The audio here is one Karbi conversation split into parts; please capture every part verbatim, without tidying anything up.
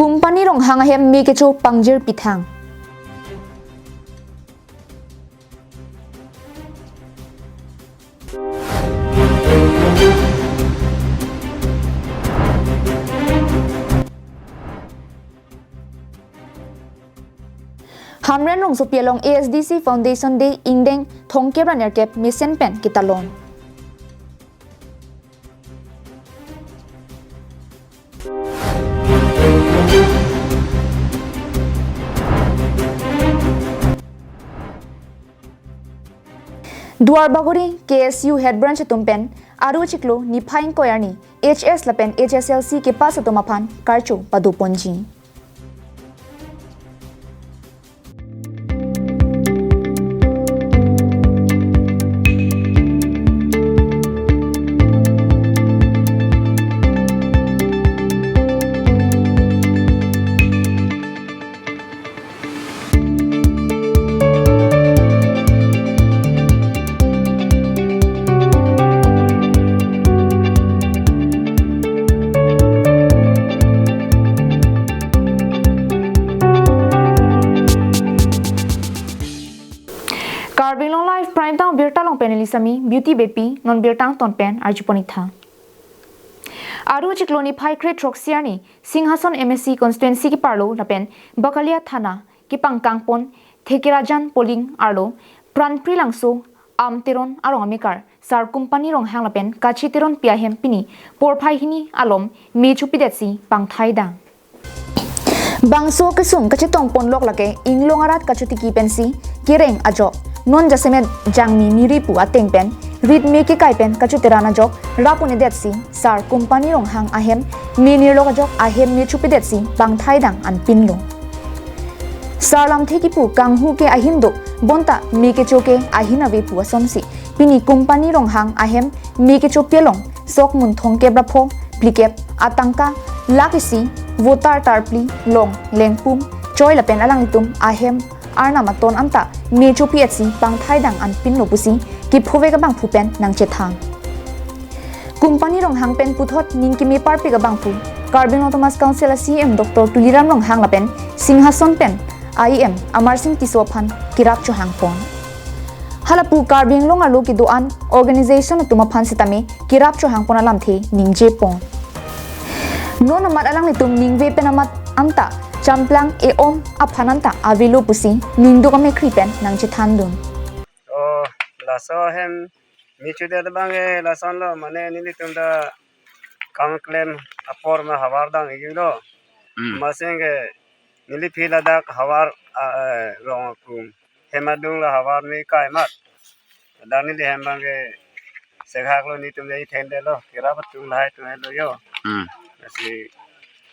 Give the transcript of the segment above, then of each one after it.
Company Ronghang ahem me kecho pangjir pithang. Hamren Rongsopi along A S D C Foundation Day ingdeng thomkep ra nerkep mesen pen ketalon. Duar Bagori K S U Head Branch atum pen aru chiklo niphai ingkoi arni H S lapen H S L C kepass atum aphan karcho padoponji. Karbi Anglong Live Prime Time birta along pen neli Sami Beauty Beypi, non birta angton pen arjupon-ik tha. Aru chiklo niphai kre throksi arni Singhason M A C constituency keparlo lapen Bakalia Thana kepangkangpon Thekerajan polling arlo Pranpri Langso Am Teron arong amekar Sar Company Ronghang lapen Kache Teronpi ahem pini porphai hini alom me chopidetsi pangthaidang. Bangso kesung kachetongponlok lake inglong arat kachotiki pensi kereng ajok non jasemet jangmi miri pu ateng pen rit me kekai pen kachoteran ajok rapunedetsi Sar Company Ronghang ahem me nirlok ajok ahem me chopidetsi pangthaidang anpinlo. Sar lamthe kipu kanghu ke ahin do, bonta me kecho ke ahin ave pu asonsi pini Company Ronghang ahem me kechopi along sok mun thomkep ra pho phlikep atangka lakh isi voter tarpli long lengpum choi lapen alanglitum ahem arnam aton anta me chopi-etsi pangthaidang anpinlo pusi kephovek abangphu pen nangchethang. Company Ronghang pen puthot ning keme parpik abangphu Karbi Anglong Autonomous Council a C E M Doctor Tuliram Ronghang lapen Singhason pen I M Amarsing Tisso aphan kerap chohangpon. Halapu Karbi Anglong arlo kedo-an organization atum aphan setame kerap chohangpon alamthe ningjepon. Non amat alanglitum ningve pen amat anta champlang e-om aphan anta avelo pusi ningduk amekhri pen nangchethandun. Oh, laso ahem me chodet abang ke lasonlo, mane nelitum ta kam klem apor ma havar dang-iklo. Hmm. Maseng ke neli phi ladak havar, ah, eh, rong akum hem adung la havar me kai mat. Dak neli hem abang ke sekhaklo, netum dei thende lo, kira patung lahai tung lo yo. Hmm. Lasi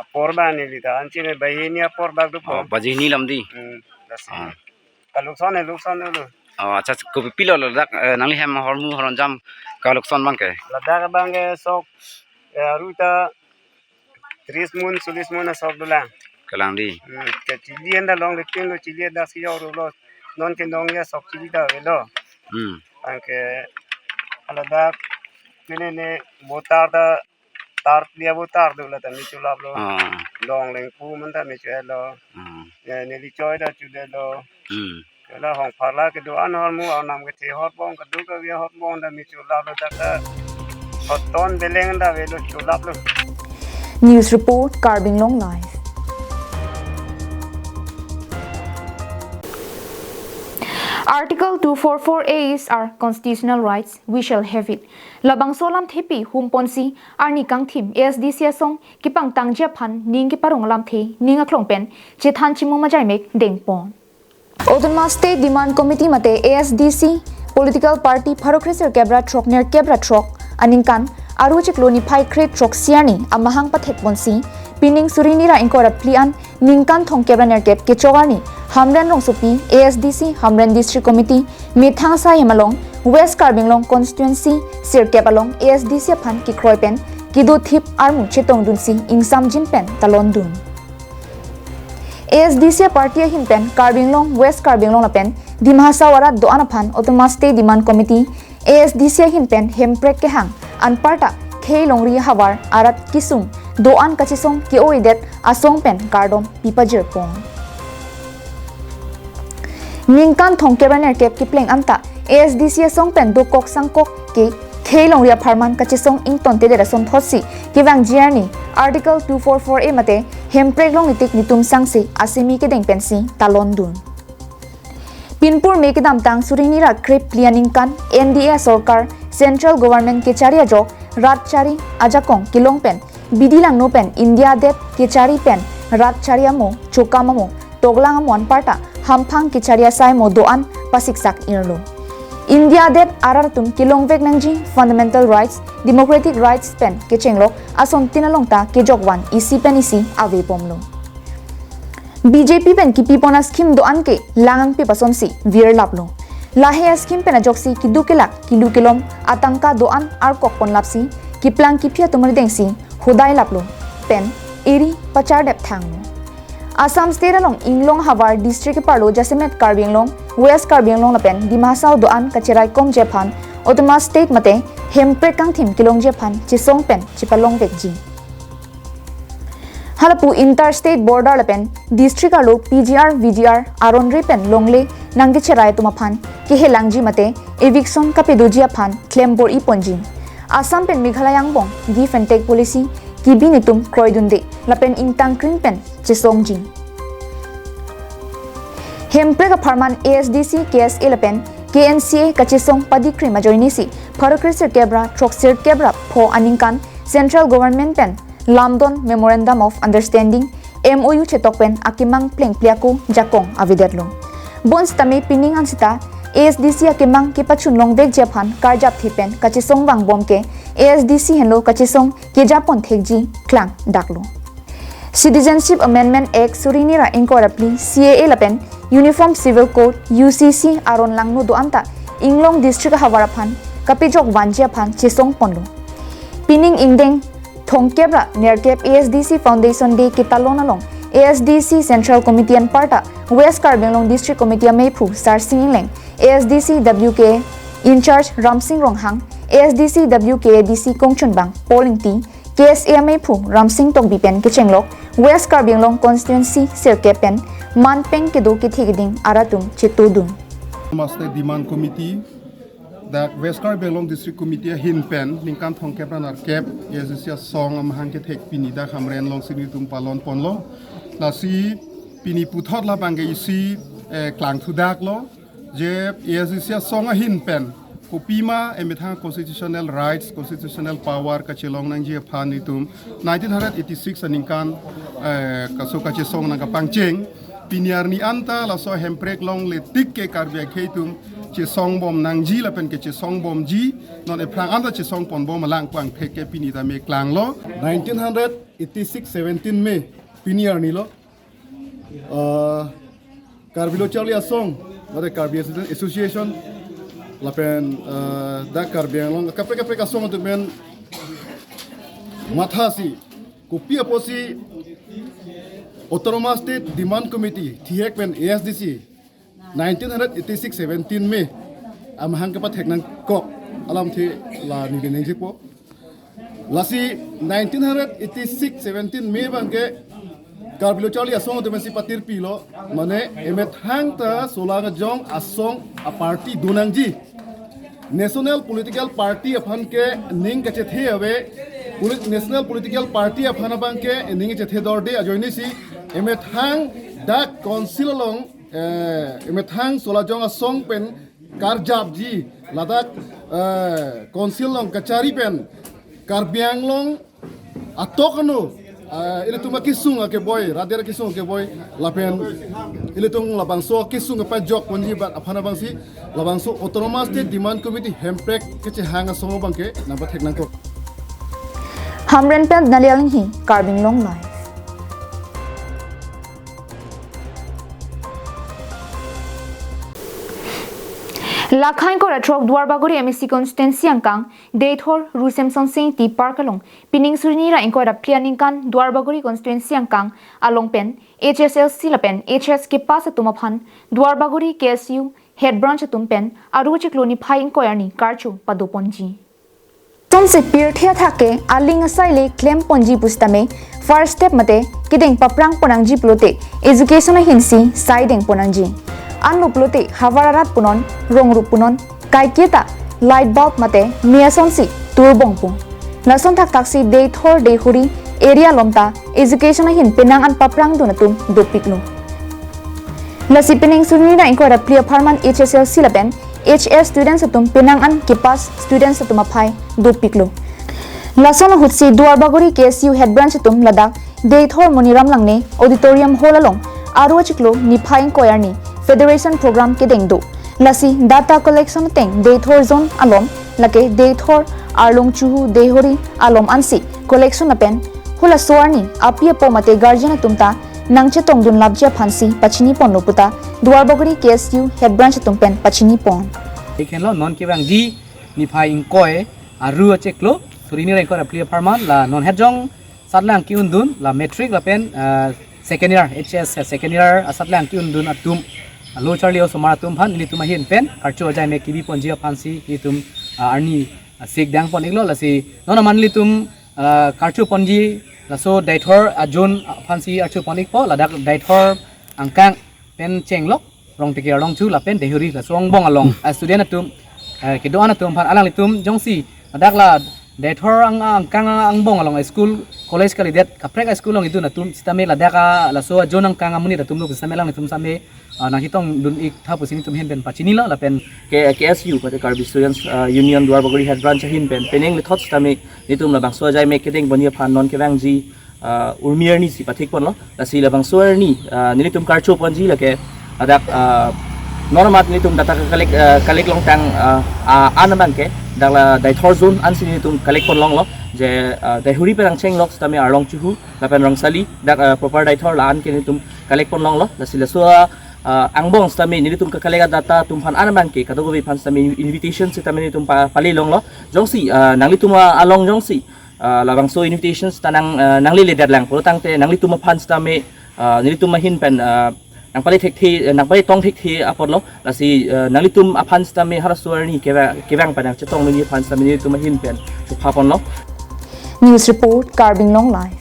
apor abang neli ta anchine bahini apor bak dopo. Oh, bahini lam dei. Hmm, lasi. Ah. Kalokson he lokson dolo. Oh, accha, kopipilo ladak, eh, nangli hem hormu horonjam kalokson abang ke? Ladak abang ke sok, eh, aru ta tris mun, solis mun asok dolang. Kalang dei. Hmm, ke chili enda long lekin lo, chili enda si yo lo. Non ke nong ya sok chili ta avelo. Hmm. Anke ladak pine ne voter ta tarpli avo tar dola ta me cholaplo. Ah. Long lengpum anta me cho-etlo. Ah. Ya, neli choi ta chodetlo. Hmm. Kala hong pharla kedo-an hormu arnam kethe hotbong, kedo kave hotbong ta me cholaplo, dak ta hoton beleng ta avelo, cholaplo. News report, Karbi Anglong Live. Article two four four A is our constitutional rights, we shall have it. Labangso alamthepi humponsi arni kangthim A S D C asong kepangtangji aphan ning keparong alamthe ning aklong pen chethan chimum ajaimek dengpon. Autonomous State Demand Committee mate A S D C political party pharo kre sirkep ra throk nerkep ra throk aningkan aru chiklo niphai kre throksi arni amahang pathekponsi pining suri hini ra ingkoi ra phli an ningkan thomkep ra nerkep kechok arni Hamren Rongsopi A S D C Hamren District Committee methang asai hem along West Karbi Anglong constituency sirkep along A S D C aphan kekroi pen kedo thip armu chetongdunsi ingsamjin pen talondun. A S D C party ahin pen Karbi Anglong, West Karbi Anglong lapen Dima Hasao arat do-an aphan Autonomous State Demand Committee A S D C ahin pen Hemprek kehang anparta khei longri havar arat kesung do-an kachesong ke-o-edet asong pen kardom pipajirpon. Ningkan thomkep ra nerkep kepleng anta A S D C asong pen dokok sangkok ke khei longri apharman kachesong ingtontedet asonthotsi kevangji arni Article two four four A mate Hemprek longle tik netum sangse asemi kedeng pensi talondun. Pinpur me kedamtang suri hini ra krepli aningkan N D A sorkar Central Government kechari ajok rat chari ajakong kelong pen bidi langno pen India adet kechari pen rat chari amo, chokam amo, toklang amo anparta hamphang kechari asai mo do-an pasiksak irlo. India adet arat atum kelongvek nangji fundamental rights, democratic rights pen kechenglok asontin along ta kejokvan isi pen isi avepomlo. B J P pen kepipon ascheme do-an ke lang angpip asonsi virlaplo. Lahei ascheme pen ajoksi keduk kelak, kelu kelom atangka do-an arkok ponlapsi keplang kephi atum ridengsi hodai laplo pen eri pachardep thanglo. Assam State along Inglong havar district keparlo jasemet Karbi Anglong, West Karbi Anglong lapen Dima Hasao do-an kacheraikomji aphan Autonomous State mate Hemprek kangthim kelongji aphan chesong pen chepalongvekji. Halapu interstate border lapen district arlo P G R, V G R aron re pen longle nangkecherai atum aphan kehelangji mate eviction kapedoji aphan klem bor-iponji. Assam pen Meghalaya angbong give and take policy kebi netum kroidunde lapen ingtangkring pen chesongji. Hemprek apharman A S D C, K S A lapen K N C A kachesong padikrim ajoinesi pharo kre sirkep ra throksirkep ra pho aningkan Central Government pen lamdon Memorandum of Understanding, M O U chetok pen akemang plengple ako jakong avedetlo. Bonsitame pining an sita A S D C akemang kepachun longvekji aphan karjapthe pen kachesong vangbom ke A S D C henlo kachesong kejapon thekji klangdaklo. Citizenship Amendment Act suri hini ra ingkoi ra phli, C A A lapen Uniform Civil Code, U C C aron langno do-an ta Inglong district ahavar aphan kapejokvanji aphan chesongponlo. Pining ingdeng thomkep ra nerkep A S D C Foundation Day ketalon along A S D C Central Committee anparta West Karbi Anglong District Committee ameiphu Sarsing Engleng, A S D C W K A in-charge Ramsing Ronghang, A S D C W K A D C kongchunbang Paul Ingti, K S A ameiphu Ramsing Tokbi pen kechenglok West Karbi Anglong constituency sirkep pen manpeng kedo kethe keding arat atum chetodun. Master Demand Committee, dak West Karbi Anglong District Committee ahin pen ningkan thomkep ra nerkep A S D C asong amahang kethek pini dak Hamren alongsi netum palonponlo. Lasi pini puthot labangke isi, eh, klangthudaklo je A S D C asong ahin pen kopima emethang constitutional rights, constitutional power kachelong nangji aphan netum nineteen hundred eighty-six aningkan, eh, kaso kachesong nangkapangcheng. Pini arni anta laso Hemprek longle tik ke Karbi akhei atum chesongbom nangji lapen kechesongbomji, non ephrang anta chesongponbom alang pangthek ke pini tame klanglo. Nineteen hundred eighty-six seventeen May pini arni lo. Ah, Karbi Lo Charli Asong, mate Karbi Student Association, lapen, ah, dak Karbi Anglong kaprek kaprek asong atum pen mathasi kopi apotsi Autonomous State Demand Committee thihek pen A S D C nineteen hundred eighty-six seventeen May amahang kepathek nangkok alamthe la neli ningjepo. Lasi nineteen hundred eighty-six seventeen May abangke Karbi Lo Charli Asong atum pensi patirpilo, mane emethang ta Solajong Asong a-party do nangji. National political party aphan ke ning kachethe ave, polit-, national political party aphan abangke ning kachethe dorde ajoinesi emethang dak council along, eh, emethang Solajong Asong pen karjapji, ladak, eh, council along kachari pen Karbi Anglong atok anu, eh, ilitum akesung akeboi, rader akesung akeboi, lapen ilitum labangso akesung kepajokponji aphan abangsi labangso Autonomous State Demand Committee Hemprek kechehang asong abangke nangpathek nangkok. Hamren pen Nali Alinghi, Karbi Anglong Live. Lakha ingkoi ra throk Duarbagori M A C constituency angkang Deithor Ru Semsonsing Ingti Park along pining suri hini ra ingkoi ra phli aningkan Duarbagori constituency angkang along pen H S L C lapen H S kepass atum aphan Duarbagori K S U head branch atum pen Aru chiklo niphai ingkoi arni karcho padoponji. Lasonsi pirthe athak ke aling asai le klemponji pusitame first step mate kedeng paprang ponnangji pulote education ahinsi saideng ponnangji. Anlo pulote havar arat punon, rongrup punon, kaiketa light bulb mate me asonsi turbong pon. Lason thakthaksi Deithor Deihori area along ta education ahin penang an paprangdun atum dopiklo. Lasi penang suri ra ingkoi ra phli apharman H S L C lapen H S students atum penang an kepass students atum aphai dopiklo. Lason ahutsi Duarbagori K S U head branch atum ladak Deithor Moniram Langne Auditorium Hall along Aru achiklo niphai ingkoi arni Federation program kedeng do. Lasi data collection ateng Deithor zone along, lake Deithor, Arlong Chuhu, Deihori along ansi collection lapen halaso arni api apo mate guardian atum ta nangchetongdun lapji aphansi pachini ponlo puta Duarbagori K S U head branch atum pen pachini pon. Ikhenlo non kevangji niphai ingkoi Aru achiklo suri ni ra ingkoi ra phli apharman la non hetjong asatlang ke-undun la matric lapen, ah, second year H S second year asatlang ke-undun atum, ah, lo charli osomar atum aphan nelitum ahin pen karcho ajai me kebi ponji aphansi nelitum, ah, arni, ah, sikdang pon-iklo. Lasi non aman nelitum, ah, karcho ponji laso Deithor a-zone aphansi archo pon-ikpo, ladak Deithor angkang pen chenglok Rongteke Arlong Chuhu lapen Deihori laso angbong along, ah, student atum, eh, kedo-an atum aphan alanglitum jongsi ladak la Deithor ang, angkang angbong along school college kalidet kaprek school along idun atum sitame ladak a laso a-zone angkang amonit atum lo sitame alanglitum sitame, ah, nangchetongdun-iktha pusi nelitum ahin pen pachinilo lapen K-, K S U mate Karbi Students, ah, Union Duarbagori head branch ahin pen penang lethot sitame nelitum labangso ajai me kedeng ponji aphan non kevangji, ah, urmi arni si pathik ponlo. Lasi labangso arni, ah, nelitum karcho ponji lake ladak, ah, non amat nelitum data collect, ah, collect longtang, ah, ah, an abang ke dak la Deithor zone ansi nelitum collect ponlonglo. Je, ah, Deihori pen nangchenglok sitame Arlong Chuhu lapen Rongsali dak, ah, proper Deithor la-an ke nelitum collect ponlonglo. Lasi laso, ah, angbong sitame nelitum ka-collect a-data atum aphan an abang ke kadokave aphan sitame invitation sitame nelitum pa-, palelonglo. Jongsi, ah, nanglitum along jongsi, ah, labangso invitations ta nang, ah, nangleledet lang pulo tangte nanglitum aphan sitame, ah, nelitum ahin pen, ah, nangpale thekthe, nangpale tong thekthe apotlo. Lasi, ah, nanglitum aphan sitame halaso arni keva-, kevang pen nangchetongdunji aphan sitame nelitum ahin pen chupha ponlo. News report, Karbi Anglong Live.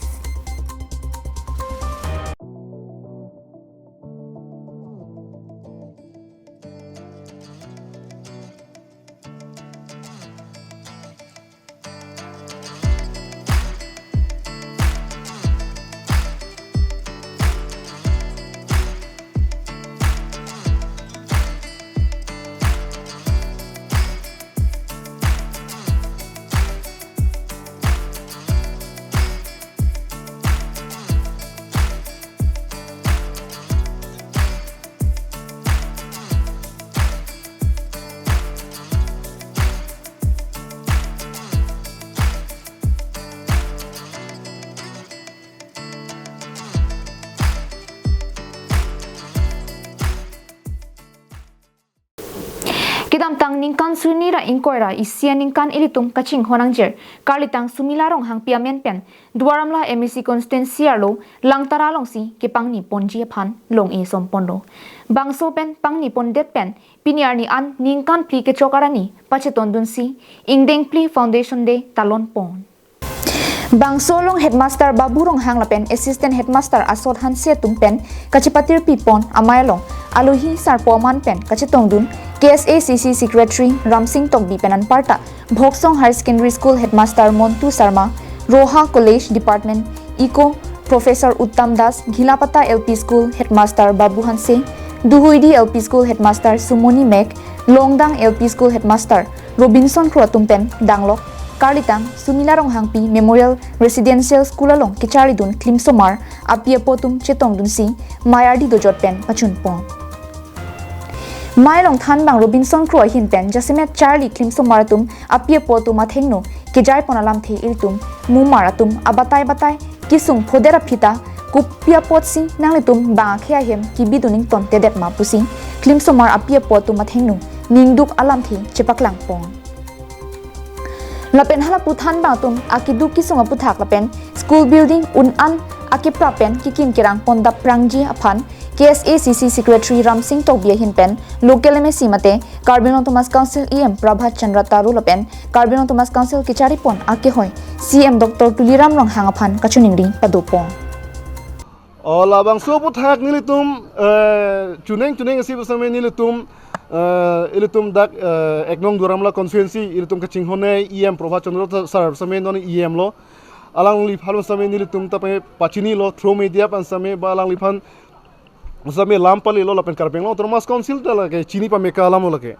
Kedamtang ningkan suri ni ra ingkoi ra isi aningkan ilitum kachinghon nangjir karlitang Sumila Ronghangpi amen pen Duar Amla M A C constituency arlo Langtara alongsi kepangni ponji aphan long-e som ponlo. Bangso pen pangni pondet pen pini arni an ningkan phli kechok arni pachetondunsi Ingdeng Phli Foundation Day talon pon. Bangso along headmaster Babu Ronghang lapen assistant headmaster Asot Hanse atum pen kachepatirpi pon amei along alohi sarpo aman pen kachetongdun K S A C C secretary Ramsing Tokbi pen anparta Bhoksong Higher Secondary School headmaster Montu Sharma, Roha College Department Eco Professor Uttam Das, Ghilapata L P School headmaster Babu Hanse, Duhuidi L P School headmaster Sumoni Mek, Longdang L P School headmaster Robinson Kro atum pen danglok karlitang Sumila Ronghangpi Memorial Residential School along kecharlidun klimsomar api apo atum chetongdunsi mei ardi dojot pen pachun pon. Mei along thanbang Robinson Kro ahin pen jasemet charli klimsomar atum api apo atum athengno kejai pon alamthe ilitum mumar atum abatai batai kesung phodet aphi ta kopi apotsi nanglitum bang akhei ahem kebidun ingtontedet ma pusi klimsomar api apo atum athengno ningduk alamthe chepaklang pon. Lapen hala pu thanbang atum akeduk kesung aputhak lapen school building un-an akepra pen kekim kerang pondap prangji aphan K S A C C Secretary Ramsing Tokbi ahin pen local M A C mate Karbi Anglong Autonomous Council E M Prabhat Chandra Taro lapen Karbi Anglong Autonomous Council kecharipon akehoi C M Doctor Tuliram Ronghang aphan kachiningri padopon. O labangso aphuthak nelitum, eh, chuning chuning isi pusame nelitum, eh, ilitum dak, eh, ek nong Duar Amla constituency ilitum kachinghon-e E M Prabhat Chandra sar pusame non E M lo. Alangliphan pusame nelitum tape pachinilo through media pen same ba alangliphan pusame lam palilo lapen Karbi Anglong Autonomous Council ta lake chini pame ke alam lo lake.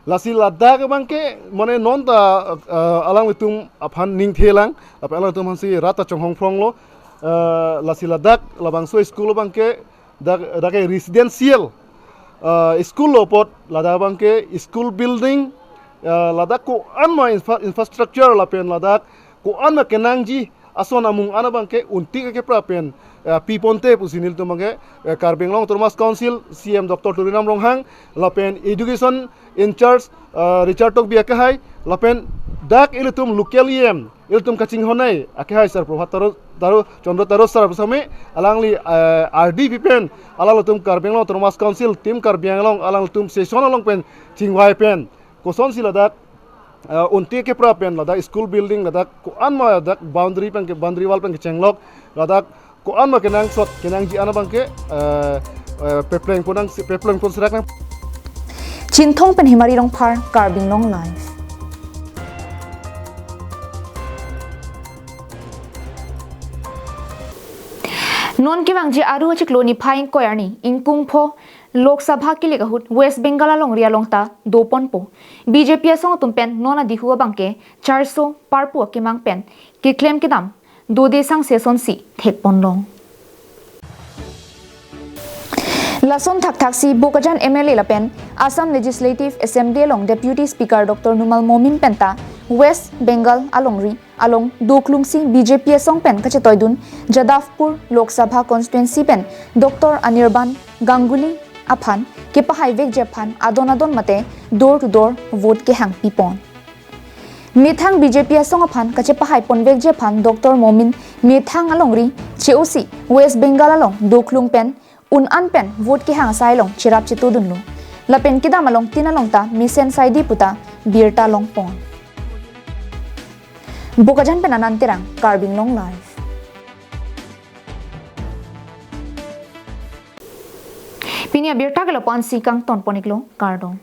Lasi ladak abangke mane non ta, eh, alanglitum aphan ningthelang, lapen alanglitum aphansi rat ta chonghong phronglo, eh, lasi ladak labangso school abangke dak, dak ke residential, eh, school lo apot ladak abangke school building, eh, ladak ko-an ma infra-, infrastructure lapen ladak ko-an ma kenangji ason amung an abangke untik akepra pen, eh, piponte pusi nelitum abangke, eh, Karbi Anglong Autonomous Council C M Doctor Tuliram Ronghang lapen Education in charge, eh, Richard Tokbi akehai lapen dak ilitum local E M ilitum kachinghon-e akehai sar Prabhat Taro, Taro, Chandra Taro sar pusame alangli, eh, R D P pen alanglitum Karbi Anglong Autonomous Council Team Karbi Anglong alanglitum session along pen chingvai pen kosonsi ladak, eh, untik akepra pen ladak school building ladak ko-an ma ladak boundary pen ke boundary wall pen kechenglok ladak ko-an ma kenangsot kenangji an abangke, eh, eh, pepleng ponang pepleng pon serak nang. Chinthong pen Himari Rongphar, Karbi Anglong Live. Non kevangji Aru achiklo niphai ingkoi arni ingkung pho Lok Sabha kilik ahut West Bengal alongri along ta doponpo. B J P asong atum pen non adihu abangke charso parpu akemang pen keklem kedam dode sangse asonsi thekponlong. Lason thakthaksi Bokajan M L A lapen Assam Legislative Assembly along Deputy Speaker Doctor Numal Momin penta West Bengal alongri along doklungsi B J P asong pen kachetoidun Jadavpur Lok Sabha constituency pen Doctor Anirban Ganguly aphan kepahai vekji aphan adon adon mate door to door vote kehang pipon. Methang B J P asong aphan kachepahai ponvekji aphan Doctor Momin methang alongri che-osi West Bengal along doklung pen un-an pen vote kehang asai along cherap chetodunlo. Lapen kedam along tin along ta mesen saidi puta birta longpon. Bokajan pen Anand Terang, Karbi Anglong Live. Pini abirta ke lapu-ansi kangtonpon-iklo, kardom.